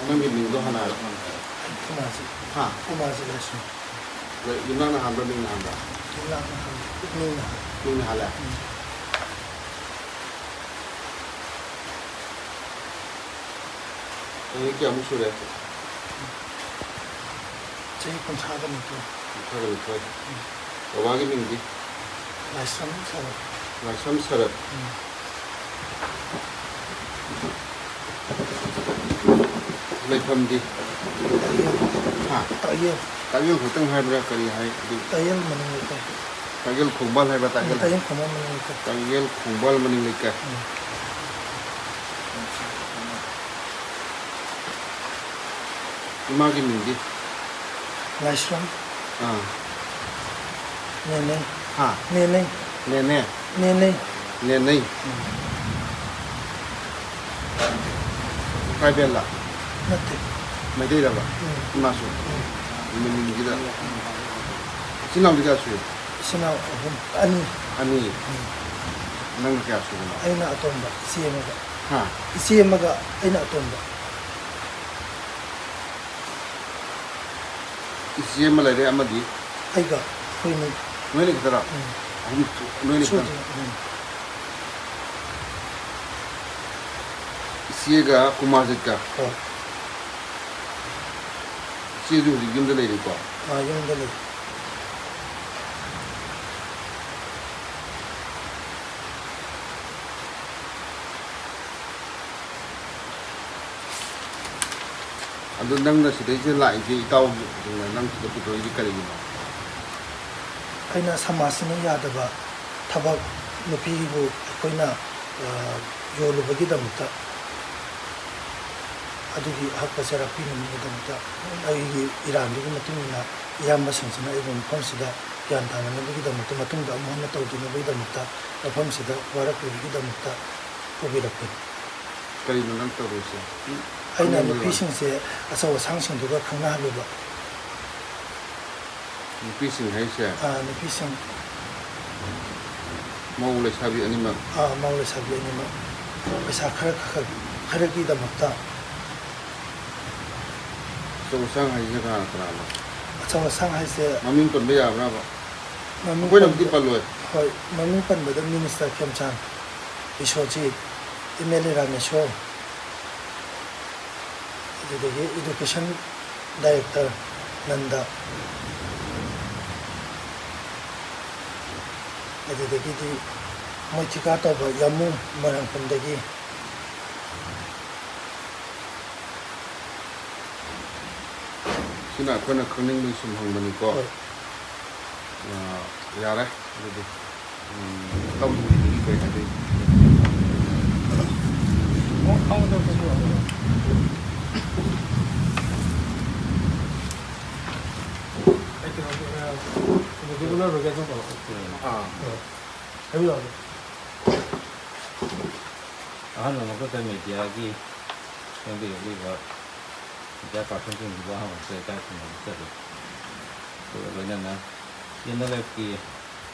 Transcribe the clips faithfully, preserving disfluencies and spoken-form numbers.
ꯅꯪꯒꯤ ꯃꯤꯡꯗꯣ ꯍꯥꯟꯅ ꯍꯥꯏꯔꯣ꯫ ꯀꯨꯃꯥꯔꯖꯤꯠ꯫ ꯍꯥ? ꯀꯨꯃꯥꯔꯖꯤꯠ ꯂꯥꯏꯁ꯭ꯔꯝ꯫ ꯌꯨꯝꯅꯥꯛꯅ ꯍꯥꯟꯕ꯭ꯔꯥ, ꯃꯤꯡꯅ ꯍꯥꯟꯕ꯭ꯔꯥ? ꯌꯨꯝꯅꯥꯛꯅ ꯍꯥꯟꯕ꯫ ꯃꯤꯡꯅ ꯍꯥꯟꯕ꯫ ꯃꯤꯡꯅ ꯍꯥꯜꯂꯦ? ꯎꯝ꯫ ꯆꯍꯤ ꯀꯌꯥꯃꯨꯛ ꯁꯨꯔꯦ? ꯆꯍꯤ ꯀꯨꯟꯊ꯭ꯔꯥꯒ ꯅꯤꯊꯣꯏ꯫ ꯀꯨꯟꯊ꯭ꯔꯥꯒ ꯅꯤꯊꯣꯏ꯫ ꯎꯝ꯫ ꯕꯕꯥꯒꯤ ꯃꯤꯡꯗꯤ? ꯂꯥꯏꯁ꯭ꯔꯝ ꯁꯔꯠ꯫ ꯂꯥꯏꯁ꯭ꯔꯝ ꯁꯔꯠ꯫ ꯎꯝ꯫ ꯂꯩꯐꯝꯗꯤ? ꯇꯥꯛꯌꯦꯜ꯫ ꯍꯥ? ꯇꯥꯛꯌꯦꯜ꯫ ꯇꯥꯛꯌꯦꯜ ꯈꯛꯇꯪ ꯍꯥꯏꯕ꯭ꯔꯥ, ꯀꯔꯤ ꯍꯥꯏ ꯑꯗꯨ? ꯇꯥꯛꯌꯦꯜ ꯃꯅꯤꯡ ꯂꯩꯀꯥꯏ꯫ ꯇꯥꯛꯌꯦꯜ ꯈꯣꯡꯕꯥꯜ ꯍꯥꯏꯕ꯭ꯔꯥ, ꯎꯝ, ꯇꯥꯛꯌꯦꯜ ꯍꯥꯏ-, ꯇꯥꯛꯌꯦꯜ ꯈꯣꯡꯕꯥꯜ ꯃꯅꯤꯡ ꯂꯩꯀꯥꯏ꯫ ꯇꯥꯛꯌꯦꯜ ꯈꯣꯡꯕꯥꯜ ꯃꯅꯤꯡ ꯂꯩꯀꯥꯏ꯫ ꯎꯝ꯫ ꯏꯃꯥꯒꯤ ꯃꯤꯡꯗꯤ? ꯂꯥꯏꯁ꯭ꯔꯝ꯫ ꯑꯥ꯫ ꯅꯦꯅꯦ꯫ ꯍꯥ? ꯅꯦꯅꯦ꯫ ꯅꯦꯅꯦ? ꯅꯦꯅꯦ꯫ ꯅꯦꯅꯦ? ꯎꯝ꯫ ꯇ꯭ꯔꯥꯏꯕꯦꯜꯂ? ꯅꯠꯇꯦ꯫ ꯃꯩꯇꯩꯔꯕ? ꯎꯝ꯫ ꯏꯃꯥꯁꯨ? ꯎꯝ꯫ ꯃꯅꯤꯡꯒꯤꯗ꯫ ꯏꯆꯤꯟ ꯏꯅꯥꯎꯗꯤ ꯀꯌꯥ ꯁꯨꯏ? ꯏꯆꯤꯟ ꯏꯅꯥꯎ ꯑꯍꯨꯝ, ꯑꯅꯤ꯫ ꯑꯅꯤ? ꯎꯝ꯫ ꯅꯪꯅ ꯀꯌꯥ ꯁꯨꯕꯅꯣ? ꯑꯩꯅ ꯑꯇꯣꯝꯕ, ꯏꯆꯦ ꯑꯃꯒ꯫ ꯍꯥ? ꯏꯆꯦ ꯑꯃꯒ ꯑꯩꯅ ꯑꯇꯣꯝꯕ꯫ ꯏꯆꯦ ꯑꯃ ꯂꯩꯔꯦ, ꯑꯃꯗꯤ? ꯑꯩꯒ, ꯑꯩꯈꯣꯏꯅꯤ꯫ ꯅꯣꯏꯅꯤ ꯈꯛꯇꯔꯣ? ꯎꯝ꯫ ꯑꯍꯨꯝ, ꯅꯣꯏꯅꯤ ꯈꯛꯇꯪ? ꯁꯨꯗꯦ, ꯎꯝ꯫ ꯏꯆꯦꯒ ꯀꯨꯃꯥꯔꯖꯤꯠꯀ? ꯍꯣꯏ꯫ ꯏꯆꯦꯁꯨ ꯍꯧꯖꯤꯛ ꯌꯨꯝꯗ ꯂꯩꯔꯤꯀꯣ? ꯑꯥ, ꯌꯨꯝꯗ ꯂꯩ꯫ ꯑꯗꯨ ꯅꯪꯅ ꯁꯤꯗꯩꯁꯤꯗ ꯂꯥꯛꯏꯁꯦ, ꯏꯇꯥꯎꯁꯤꯡꯅ ꯅꯪ ꯁꯤꯗ ꯄꯨꯊꯣꯔꯛꯏꯁꯦ ꯀꯔꯤꯒꯤꯅꯣ? ꯑꯩꯅ ꯁꯃꯥꯖꯁꯤꯅ ꯌꯥꯗꯕ ꯊꯕꯛ, ꯅꯨꯄꯤꯕꯨ ꯑꯩꯈꯣꯏꯅ, ꯑ, ꯌꯣꯜꯂꯨꯕꯒꯤꯗꯃꯛꯇ, ꯑꯗꯨꯒꯤ ꯑꯍꯛꯄ ꯆꯩꯔꯥꯛ ꯄꯤꯅꯕꯒꯤꯗꯃꯛꯇ ꯑꯩꯒꯤ ꯏꯔꯥꯟꯗꯨꯒꯤ ꯃꯇꯨꯡ ꯏꯟꯅ ꯏꯌꯥꯝꯕꯁꯤꯡꯁꯤꯅ ꯑꯩꯕꯨ ꯃꯐꯝꯁꯤꯗ ꯒ꯭ꯌꯥꯟ ꯇꯥꯅꯅꯕꯒꯤꯗꯃꯛꯇ, ꯃꯇꯨꯡꯗ ꯑꯃꯨꯛ ꯍꯟꯅ ꯇꯧꯗꯅꯕꯒꯤꯗꯃꯛꯇ ꯃꯐꯝꯁꯤꯗ ꯋꯥꯔꯛꯂꯤꯕꯒꯤꯗꯃꯛꯇ ꯄꯨꯕꯤꯔꯛꯄꯅꯤ꯫ ꯀꯔꯤꯅꯣ ꯅꯪ ꯇꯧꯔꯤꯁꯦ? ꯑꯩꯅ ꯈꯪꯅꯤꯡꯕꯒꯤ ꯋꯥꯅꯤ꯫ ꯅꯨꯄꯤꯁꯤꯡꯁꯦ ꯑꯆꯧ ꯑꯁꯥꯡꯁꯤꯡꯗꯨꯒ ꯈꯪꯅꯍꯜꯂꯨꯕ꯫ ꯅꯨꯄꯤꯁꯤꯡ ꯍꯥꯏꯁꯦ? ꯑꯥ, ꯅꯨꯄꯤꯁꯤꯡ꯫ ꯃꯧ ꯂꯩꯁꯥꯕꯤ ꯑꯅꯤꯃꯛ? ꯑꯥ, ꯃꯧ ꯂꯩꯁꯥꯕꯤ ꯑꯅꯤꯃꯛ꯫ ꯄꯩꯁꯥ ꯈꯔ ꯈꯔ ꯈꯔꯒꯤꯗꯃꯛꯇ꯫ ꯑꯆꯧ ꯑꯁꯥꯡ ꯍꯥꯏꯁꯦ ꯀꯅꯥ ꯀꯅꯥꯅꯣ? ꯑꯆꯧ ꯑꯁꯥꯡ ꯍꯥꯏꯁꯦ ꯃꯃꯤꯡ ꯄꯟꯕ ꯌꯥꯕ꯭ꯔꯕ? ꯃꯃꯤꯡ ꯑꯩꯈꯣꯏꯅꯕꯨꯗꯤ ꯄꯟꯕ-, ꯄꯜꯂꯣꯏ꯫ ꯍꯣꯏ, ꯃꯃꯤꯡ ꯄꯟꯕꯗ minister ꯈꯦꯝꯆꯥꯟ, Biswajit, M L A Rameshwor, ꯑꯗꯨꯗꯒꯤ ꯏꯗꯨꯀꯦꯁꯟ ꯗꯥꯏꯔꯦꯛꯇꯔ ꯅꯟꯗ, ꯑꯗꯨꯗꯒꯤꯗꯤ ꯃꯣꯏ ꯊꯤꯀꯥ ꯇꯧꯕ ꯌꯥꯃꯨ ꯃꯣꯏꯔꯥꯡꯈꯣꯝꯗꯒꯤ꯫ ꯁꯤꯅ ꯑꯩꯈꯣꯏꯅ ꯈꯪꯅꯤꯡꯕꯒꯤ ꯁꯨꯝ ꯍꯪꯕꯅꯤꯀꯣ꯫ ꯍꯣꯏ꯫ ꯑ, ꯌꯥꯔꯦ ꯑꯗꯨꯗꯤ꯫ ꯎꯝ, ꯇꯧꯗ꯭ꯔꯤꯕꯗꯤ ꯀꯩ ꯍꯥꯏꯗꯣꯏꯅꯣ? ꯑꯩ ꯀꯩꯅꯣꯒꯤ, ꯑ, ꯀꯩꯅꯣꯒꯤ ꯎꯅꯔꯨꯔꯒꯦ ꯑꯗꯨꯝ ꯇꯧꯔꯣ꯫ ꯑꯥ꯫ ꯍꯥꯏꯕꯤꯔꯛꯑꯣ꯫ ꯑꯍꯥꯟꯕ ꯃꯛꯇꯗ ꯃꯦꯗꯤꯌꯥꯒꯤ ꯆꯪꯕꯤꯔꯛꯂꯤꯕ ꯃꯦꯗꯤꯌꯥ ꯄꯥꯔꯁꯟꯁꯤꯡꯁꯤꯕꯨ ꯑꯍꯥꯟꯕꯗ ꯏꯀꯥꯏ ꯈꯨꯝꯅꯕ ꯆꯠꯂꯤ꯫ ꯑꯗꯨꯒ ꯂꯣꯏꯅꯅ ꯏꯟꯅꯔ ꯂꯥꯏꯐꯀꯤ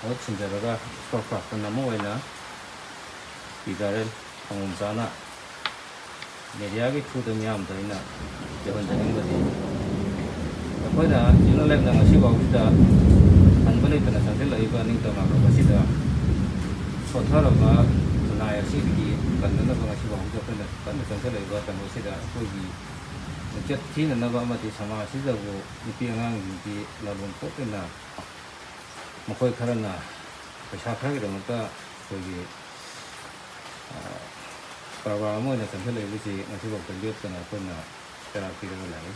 ꯃꯍꯨꯠ ꯁꯤꯟꯖꯔꯒ ꯏꯁꯀꯣꯔ ꯀꯥꯔꯠꯇ ꯅꯝꯕ ꯑꯣꯏꯅ ꯄꯤ ꯗꯥꯔꯦꯟ ꯁꯪꯒꯣꯝꯆꯥꯅ ꯃꯦꯗꯤꯌꯥꯒꯤ ꯊ꯭ꯔꯨꯗ ꯃꯤꯌꯥꯝꯗ ꯑꯩꯅ ꯌꯧꯍꯟꯖꯅꯤꯡꯕꯗꯤ, ꯑꯩꯈꯣꯏꯅ ꯏꯟꯅꯔ ꯂꯥꯏꯐꯅ ꯉꯁꯤ ꯐꯥꯎꯁꯤꯗ ꯍꯟꯕ ꯂꯩꯇꯅ ꯆꯪꯁꯤꯜꯂꯛꯏꯕ ꯅꯤꯡꯇꯝ ꯂꯥꯛꯂꯕ ꯑꯁꯤꯗ ꯁꯣꯠꯊꯔꯕ ꯈꯨꯟꯅꯥꯏ ꯑꯁꯤꯒꯤ ꯀꯟꯅꯅꯕ ꯉꯁꯤ ꯐꯥꯎꯕꯗ ꯑꯩꯈꯣꯏꯅ ꯀꯟꯅ ꯆꯪꯁꯤꯜꯂꯛꯏꯕ ꯀꯩꯅꯣꯁꯤꯗ ꯑꯩꯈꯣꯏꯒꯤ ꯃꯤꯡꯆꯠ ꯊꯤꯅꯅꯕ ꯑꯃꯗꯤ ꯁꯃꯥꯖꯁꯤꯗꯕꯨ ꯅꯨꯄꯤ ꯑꯉꯥꯡꯁꯤꯡꯁꯤ ꯂꯥꯂꯣꯟ ꯄꯣꯠ ꯑꯣꯏꯅ ꯃꯈꯣꯏ ꯈꯔꯅ ꯄꯩꯁꯥ ꯈꯔꯒꯤꯗꯃꯛꯇ ꯑꯩꯈꯣꯏꯒꯤ, ꯑ, ꯀꯔꯕꯥꯔ ꯑꯃ ꯑꯣꯏꯅ ꯆꯪꯁꯤꯜꯂꯛꯏꯕꯁꯤ ꯉꯁꯤꯐꯥꯎꯗ ꯂꯦꯞꯇꯅ ꯑꯩꯈꯣꯏꯅ ꯆꯔꯥ ꯄꯤꯔꯒ ꯂꯥꯛꯏ꯫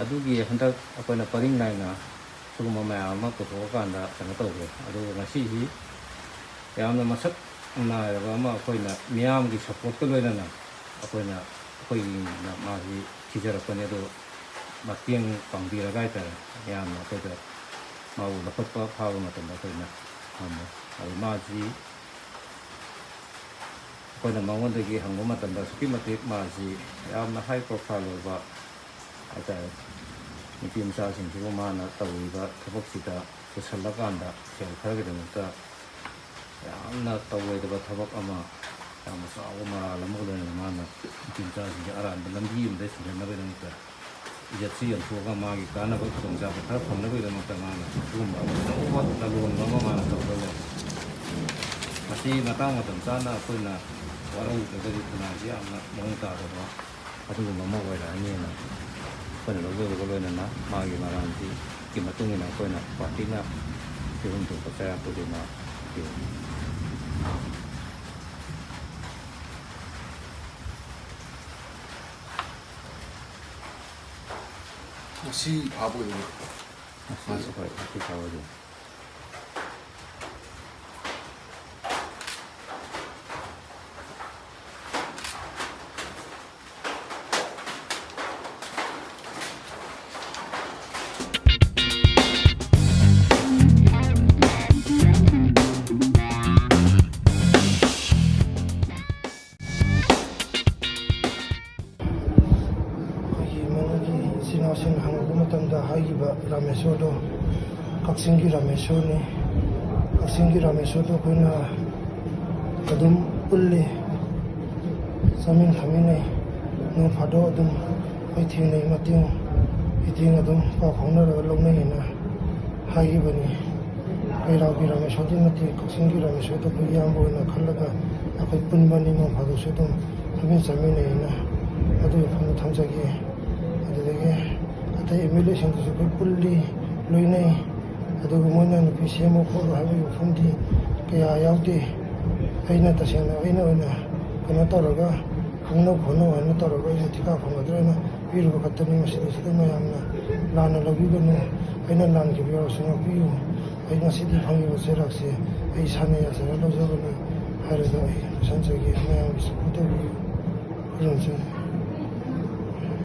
ꯑꯗꯨꯒꯤ ꯍꯟꯗꯛ ꯑꯩꯈꯣꯏꯅ ꯄꯔꯤꯡ ꯅꯥꯏꯅ ꯁꯤꯒꯨꯝꯕ ꯃꯌꯥꯝ ꯑꯃ ꯄꯨꯊꯣꯛꯑꯀꯥꯟꯗ ꯀꯩꯅꯣ ꯇꯧꯈ꯭ꯔꯦ꯫ ꯑꯗꯨꯕꯨ ꯉꯁꯤꯁꯤ ꯌꯥꯝꯅ ꯃꯁꯛ ꯅꯥꯏꯔꯕ ꯑꯃ ꯑꯩꯈꯣꯏꯅ ꯃꯤꯌꯥꯝꯒꯤ ꯁꯞꯄꯣꯔꯠꯀ ꯂꯣꯏꯅꯅ ꯑꯩꯈꯣꯏꯅ, ꯑꯩꯈꯣꯏꯅ ꯃꯥꯁꯤ ꯊꯤꯖꯔꯛꯄꯅꯤ꯫ ꯑꯗꯣ ꯃꯇꯦꯡ ꯄꯥꯡꯕꯤꯔꯒ ꯍꯥꯏꯇꯥꯔꯦ, ꯃꯌꯥꯝꯅ ꯑꯩꯈꯣꯏꯗ ꯃꯥꯕꯨ ꯂꯧꯈꯠꯄ ꯐꯥꯕ ꯃꯇꯝꯗ ꯑꯩꯈꯣꯏꯅ ꯄꯥꯝꯃꯦ꯫ ꯑꯗꯨ ꯃꯥꯁꯤ ꯑꯩꯈꯣꯏꯅ ꯃꯉꯣꯟꯗꯒꯤ ꯍꯪꯕ ꯃꯇꯝꯗ ꯑꯁꯨꯛꯀꯤ ꯃꯇꯤꯛ ꯃꯥꯁꯤ ꯌꯥꯝꯅ ꯍꯥꯏ ꯄ꯭ꯔꯣꯐꯥꯏꯜ ꯑꯣꯏꯕ ꯍꯥꯏꯇꯥꯔꯦ, ꯅꯨꯄꯤ ꯃꯆꯥꯁꯤꯡꯁꯤꯕꯨ ꯃꯥꯅ ꯇꯧꯔꯤꯕ ꯊꯕꯛꯁꯤꯗ ꯄꯨꯁꯜꯂꯀꯥꯟꯗ ꯁꯦꯜ ꯈꯔꯒꯤꯗꯃꯛꯇ ꯌꯥꯝꯅ ꯇꯧꯔꯣꯏꯗꯕ ꯊꯕꯛ ꯑꯃ ꯌꯥꯝꯅ ꯆꯥꯎꯕ ꯃꯔꯥꯜ ꯑꯃꯒ ꯂꯣꯏꯅꯅ ꯃꯥꯅ ꯅꯨꯄꯤ ꯃꯆꯥꯁꯤꯡꯁꯦ ꯑꯔꯥꯟꯕ ꯂꯝꯕꯤ ꯑꯃꯗ ꯁꯤꯡꯍꯟꯅꯕꯒꯤꯗꯃꯛꯇ, ꯏꯖꯠꯁꯤ ꯌꯣꯟꯊꯣꯛꯑꯒ ꯃꯥꯒꯤ ꯀꯥꯟꯅꯕ ꯈꯨꯗꯣꯡꯆꯥꯕ ꯈꯔ ꯐꯪꯅꯕꯒꯤꯗꯃꯛꯇ ꯃꯥꯅ ꯑꯗꯨꯒꯨꯝꯕ ꯑꯆꯧꯕ ꯂꯂꯣꯟꯕ ꯑꯃ ꯃꯥꯅ ꯇꯧꯔꯒ ꯂꯩ꯫ ꯃꯁꯤ ꯃꯇꯥꯡ ꯃꯇꯝ ꯆꯥꯅ ꯑꯩꯈꯣꯏꯅ ꯋꯥꯔꯧꯗ꯭ꯔꯒꯗꯤ ꯈꯨꯟꯅꯥꯏꯁꯤ ꯌꯥꯝꯅ ꯃꯑꯣꯡ ꯇꯥꯗꯕ ꯑꯗꯨꯒꯨꯝꯕ ꯑꯃ ꯑꯣꯏꯔꯛꯑꯅꯤꯅ ꯑꯩꯈꯣꯏꯅ ꯂꯧꯖꯕꯒ ꯂꯣꯏꯅꯅ ꯃꯥꯒꯤ ꯃꯔꯥꯜꯁꯤꯒꯤ ꯃꯇꯨꯡ ꯏꯟꯅ ꯑꯩꯈꯣꯏꯅ ꯄꯥꯔꯇꯤꯅ ꯄꯤꯐꯝ ꯊꯣꯛꯄ ꯆꯩꯔꯥꯛ ꯈꯨꯗꯤꯡꯃꯛ ꯄꯤꯔꯤ꯫ ꯉꯁꯤ ꯐꯥꯕ ꯑꯣꯏꯗꯣꯏꯔꯣ? ꯉꯁꯤ, ꯍꯣꯏ, ꯉꯁꯤ ꯐꯥꯕ ꯑꯣꯏꯗꯣꯏꯅꯤ꯫ ꯑꯩꯈꯣꯏꯒꯤ ꯏꯃꯨꯡꯒꯤ ꯏꯆꯤꯟ ꯏꯅꯥꯎꯁꯤꯡꯅ ꯍꯪꯉꯛꯄ ꯃꯇꯝꯗ ꯍꯥꯏꯈꯤꯕ ꯔꯥꯃꯦꯁꯣꯔꯗꯣ ꯀꯛꯆꯤꯡꯒꯤ ꯔꯥꯃꯦꯁꯣꯔꯅꯤ꯫ ꯀꯛꯆꯤꯡꯒꯤ ꯔꯥꯃꯦꯁꯣꯔꯗꯣ ꯑꯩꯈꯣꯏꯅ ꯑꯗꯨꯝ ꯄꯨꯜꯂꯤ, ꯆꯥꯃꯤꯟ ꯊꯛꯃꯤꯟꯅꯩ, ꯅꯣꯡ ꯐꯥꯗꯣꯛ ꯑꯗꯨꯝ ꯑꯩꯈꯣꯏ ꯊꯦꯡꯅꯩ, ꯃꯇꯦꯡ ꯏꯇꯦꯡ ꯑꯗꯨꯝ ꯄꯥꯎ ꯐꯥꯎꯅꯔꯒ ꯂꯧꯅꯩꯑꯅ ꯍꯥꯏꯈꯤꯕꯅꯤ꯫ ꯀꯩꯔꯥꯎꯒꯤ ꯔꯥꯃꯦꯁꯣꯔꯗꯤ ꯅꯠꯇꯦ, ꯀꯛꯆꯤꯡꯒꯤ ꯔꯥꯃꯦꯁꯣꯔꯗ ꯑꯩꯈꯣꯏ ꯏꯌꯥꯝꯕ ꯑꯣꯏꯅ ꯈꯜꯂꯒ ꯑꯩꯈꯣꯏ ꯄꯨꯟꯕꯅꯤ, ꯅꯣꯡ ꯐꯥꯗꯣꯛꯁꯨ ꯑꯗꯨꯝ ꯐꯝꯃꯤꯟ ꯆꯥꯃꯤꯟꯅꯩꯑꯅ ꯑꯗꯨꯒꯤ ꯋꯥꯐꯝꯗꯣ ꯊꯝꯖꯒꯦ꯫ ꯑꯗꯨꯗꯒꯤ ꯑꯇꯩ ꯑꯦꯝ ꯑꯦꯜ ꯑꯦꯁꯤꯡꯗꯨꯁꯨ ꯑꯩꯈꯣꯏ ꯄꯨꯜꯂꯤ, ꯂꯣꯏꯅꯩ꯫ ꯑꯗꯨꯒ ꯃꯣꯏꯅ ꯅꯨꯄꯤ ꯁꯦꯝꯃꯨ ꯈꯣꯠꯂꯨ ꯍꯥꯏꯕꯒꯤ ꯋꯥꯐꯝꯗꯤ ꯀꯌꯥ ꯌꯥꯎꯗꯦ꯫ ꯑꯩꯅ ꯇꯁꯦꯡꯅ ꯑꯩꯅ ꯑꯣꯏꯅ ꯀꯩꯅꯣ ꯇꯧꯔꯒ ꯈꯪꯅꯧ ꯈꯣꯠꯅꯧ ꯍꯥꯏꯅ ꯇꯧꯔꯒ ꯑꯩꯅ ꯊꯤꯀꯥ ꯐꯪꯒꯗ꯭ꯔꯥ ꯍꯥꯏꯅ ꯄꯤꯔꯨꯕ ꯈꯛꯇꯅꯤ꯫ ꯃꯁꯤꯗꯩꯁꯤꯗ ꯃꯌꯥꯝꯅ ꯂꯥꯟꯅ ꯂꯧꯕꯤꯒꯅꯨ, ꯑꯩꯅ ꯂꯥꯟꯈꯤꯕ ꯌꯥꯎꯔꯁꯨ ꯉꯥꯛꯄꯤꯌꯨ꯫ ꯑꯩ ꯉꯁꯤꯗꯤ ꯐꯪꯉꯤꯕ ꯆꯩꯔꯥꯛꯁꯦ ꯑꯩ ꯏꯁꯥꯅ ꯌꯥꯖꯔ ꯂꯧꯖꯕꯅꯤ ꯍꯥꯏꯔꯒ ꯑꯩ ꯂꯣꯏꯁꯤꯟꯖꯒꯦ꯫ ꯃꯌꯥꯝꯒꯤ ꯁꯞꯄꯣꯔꯠ ꯇꯧꯕꯤꯌꯨ꯫ ꯈꯨꯔꯨꯝꯖꯔꯤ꯫